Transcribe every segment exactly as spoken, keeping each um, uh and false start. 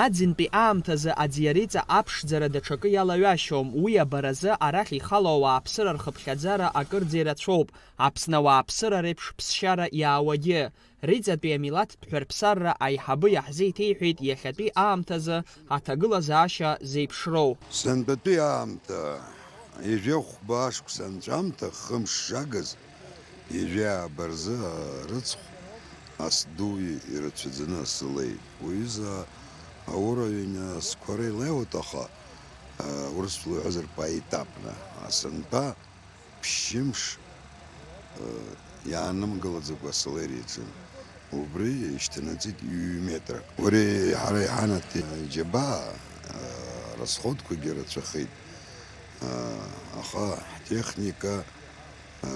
Аӡынтәи аамҭазы аӡиариҵа аԥшӡара даҽакы иалаҩашьом, уи абаразы арахь ихало ауааԥсыра рхыԥхьаӡара акырӡа ирацәоуп, Аԥсны ауааԥсыра реиԥш ԥсшьара иаауагьы. Риҵатәи амилаҭтә ҳәарԥсарра аиҳабы иаҳзеиҭеиҳәеит иахьатәи аамҭазы аҭагылазаашьа зеиԥшроу. Сынтәатәи аамҭа ҩажәи хәба ашықәс анҵәамҭа, хымш шагыз, ҩажәи ааба рзы арыцхә ас ду ирацәаӡаны асы леит. Уҩыза аура ҩны асқәара илеиуеит, аха, а, урысшәала иҳәозар, поетапно. Асынтәа ԥшьымш, э, иаанымгылаӡакәа асолериа иаҿын. Убри ишьҭанаҵеит ҩ-метрак. Убри ҳара иҳанаҭ џьабаа, э, расходқәагьы рацәахеит. Э, аха ҳтехника, э,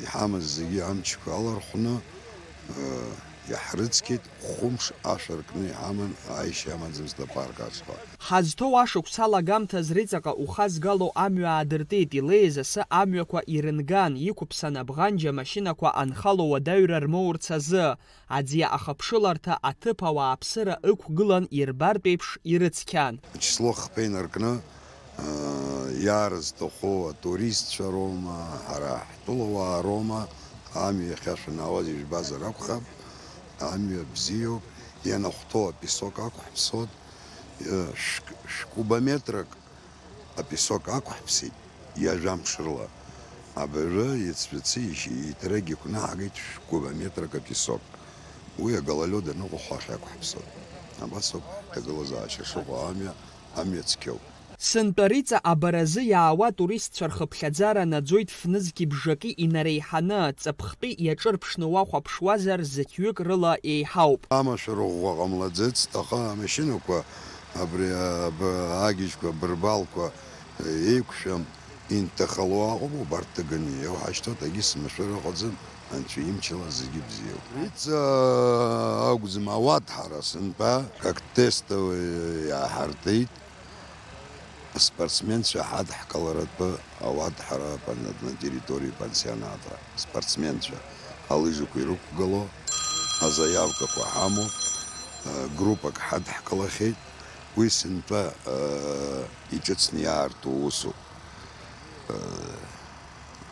иҳамаз зегьы амчқәа алархәны, э, иаҳрыцқьеит. Хәымш ашә аркны иҳаман, ааишьа амаӡамызт апарк ашҟа. Ҳазҭоу ашықәс алагамҭаз Риҵаҟа ухазгало амҩа аадыртит, илеиз асы амҩақәа ирынган, иқәыԥсан абӷанџь амашьынақәа анхало уадаҩра рмоурц азы, аӡиа ахыԥшыларҭа аҭыԥ ауааԥсыра ықәгылан ирбартә еиԥш ирыцқьан. Ачисло хԥа инаркны, аа, иаарызҭаху атуристцәа роума, ҳара ҳтәылауаа роума, амҩа иахьашәанаауаз ижәбазар акәхап, амҩа бзиоуп, ианахәҭоу апесок ақәҳԥсоит, шә-, шә-кубометрак апесок ақәҳԥсит, ҩажәа мшы рыла. Абыржәы иацәацы ишь-, иҭрагь иқәнаҳгеит шә-кубометрак апесок. Уи агололёд аныҟәахо ахь ақәҳԥсоит. Абас ауп ҳҭагылазаашьа шыҟоу, амҩа, амҩа цқьоуп. Сынтәа Риҵа абаразы иаауа атуристцәа рхыԥхьаӡара наӡоит фнызқьи бжаки инареиҳаны, ҵыԥхтәи иаҿырԥшны уахәаԥшуазар, зықьҩык рыла еиҳауп. Амашәыр ӷәӷәа ҟамлаӡацт, аха амашьынақәа абри аб-, агьежьқәа, абырбалқәа еиқәшәам, инҭахало аҟоуп, убарҭ ҭыганы иауҳашьҭуеит, егьыс машәыр ыҟаӡам, анцәа имчала зегьы бзиоуп. Риҵа акәӡам, ауаҭәҳара сынтәа, как тестовый иааҳартит. Аспортсменцәа ҳадҳкыларатәы ауаҭәҳара пан-, на территории пансионата. Аспортсменцәа алыжақәа ирықәгыло азаиавкақәа ҳамоуп, э, группак ҳадҳкылахьеит. Уи сынтәа, э, иҿыцны иаарту усуп. Э,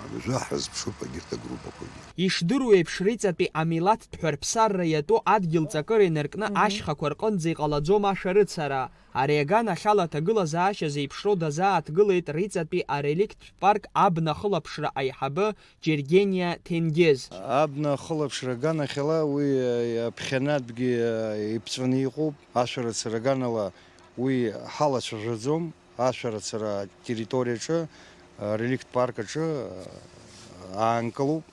абыржәы ҳрызԥшуп егьырҭ агруппақәагьы. Ишдыру еиԥш, Риҵатәи амилаҭтә ҳәарԥсарра иатәу адгьыл ҵакыра инаркны Мгм. ашьхақәа рҟынӡа иҟалаӡом ашәарыцара. Ари аганахьала аҭагылазаашьа зеиԥшроу дазааҭгылеит Риҵатәи ареликттә парк абна ахылаԥшра аиҳабы Џьергениа Ҭенгиз. Абна ахылаԥшра аганахьала уи, э, аԥхьанатәгьы, э, иԥҵәаны иҟоуп. Ашәарыцара аганала уи ҳалацәажәаӡом. Ашәарыцара атерриториаҿы, э, реликттә парк аҿы, э, аанкылоуп.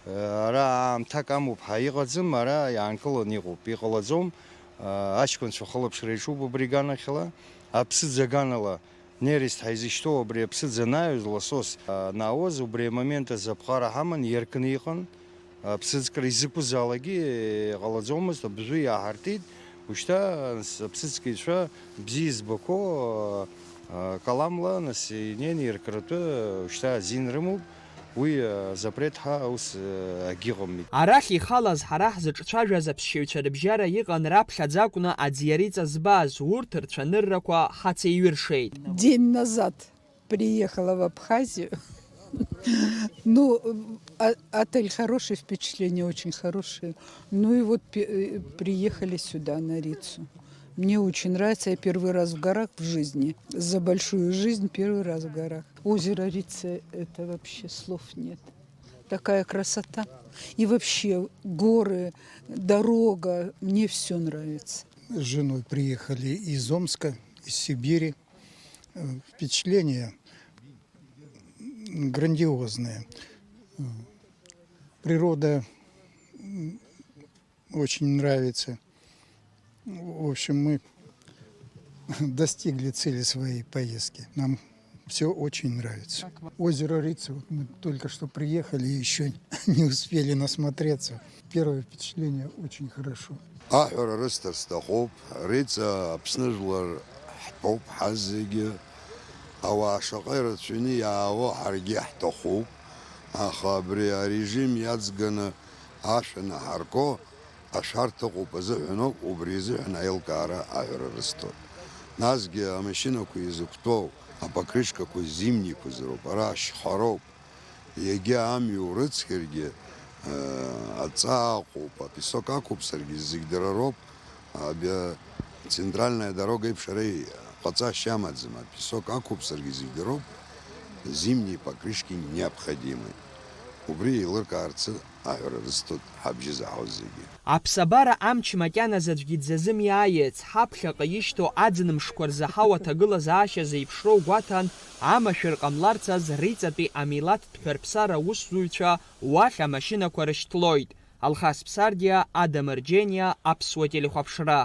Ара аамҭак амоуп ҳәа иҟаӡам, ара иаанкыланы иҟоуп, иҟалаӡом. Аҷкәынцәа хылаԥшра иаҿуп убри аганахьала. Аԥсыӡ аганала нерест ҳәа изышьҭоу абри аԥсыӡ анаҩыз, ласос анаауаз, убри амомент азы аԥҟара ҳаман, иаркны иҟан. Аԥсыӡкра изакәызаалакгьы ҟалаӡомызт, абыржәы иааҳартит. Ушьҭа аԥсыӡкыҩцәа бзиа избақәоу, а, каламла, нас, инеины иркратәы, ушьҭа азин рымоуп. Уи, а, запрет ҳәа ус, а, агьыҟам. Арахь ихалаз ҳара ҳзыҿцәажәаз аԥсшьаҩцәа рыбжьара иҟан раԥхьаӡа акәны аӡиариҵа збаз, урҭ рцәаныррақәа ҳацеиҩыршеит. День назад приехала в Абхазию. Ну, а, отель хороший, впечатление очень хорошее. Ну и вот пе-, э, приехали сюда, на Рицу. Мне очень нравится, я первый раз в горах в жизни. За большую жизнь первый раз в горах. Озеро Рица, это вообще слов нет. Такая красота. И вообще горы, дорога, мне всё нравится. С женой приехали из Омска, из Сибири. Э, впечатления, м, грандиозные. Э, природа, м, очень нравится. В общем, мы достигли цели своей поездки. Нам всё очень нравится. Озеро Рица, вот мы только что приехали, ещё не успели насмотреться. Первое впечатление очень хорошо. Аҳәара рысҭар сҭахуп, Риҵа Аԥсны жәлар ҳтәоуп ҳазегьы. Ауаа шаҟа ирацәаҩны иаауа ҳаргьы ҳҭахуп, аха абри арежим иаҵганы ашә анаҳарку, Ашәарҭа ыҟоуп азыҳәаноуп, убри азыҳәан аилкаара аҳәара рысҭоит. Насгьы амашьынақәа изықәтәоу апокрышкақәа зимнеиқәаз роуп, ара ашьхароуп. Егьа амҩа урыцқьаргьы, э, аҵаа ыҟоуп, апесок ақәуп, саргьы зегь дара роуп. Аб-, центральная дорога еиԥш ара ҟаҵашьа амаӡам, апесок ақәуп, саргьы зегь дара роуп. Зимние покрышки необходимы. Убри еилыркаарцы аҳәара рысҭоит ҳабжьы заҳауз зегьы. Аԥсабара амч макьаназы аӡәгьы дзазымиааиц, ҳаԥхьаҟа ишьҭоу аӡын мшқәа рзы ҳауа аҭагылазаашьа зеиԥшроу гәаҭан, амашәыр ҟамларц азы риҵатәи амилаҭтә ҳәарԥсара аусзуҩцәа уахь амашьынақәа рышьҭлоит. Алхас Ԥсардиа, Адамыр Џьениа, Аԥсуа телехәаԥшра.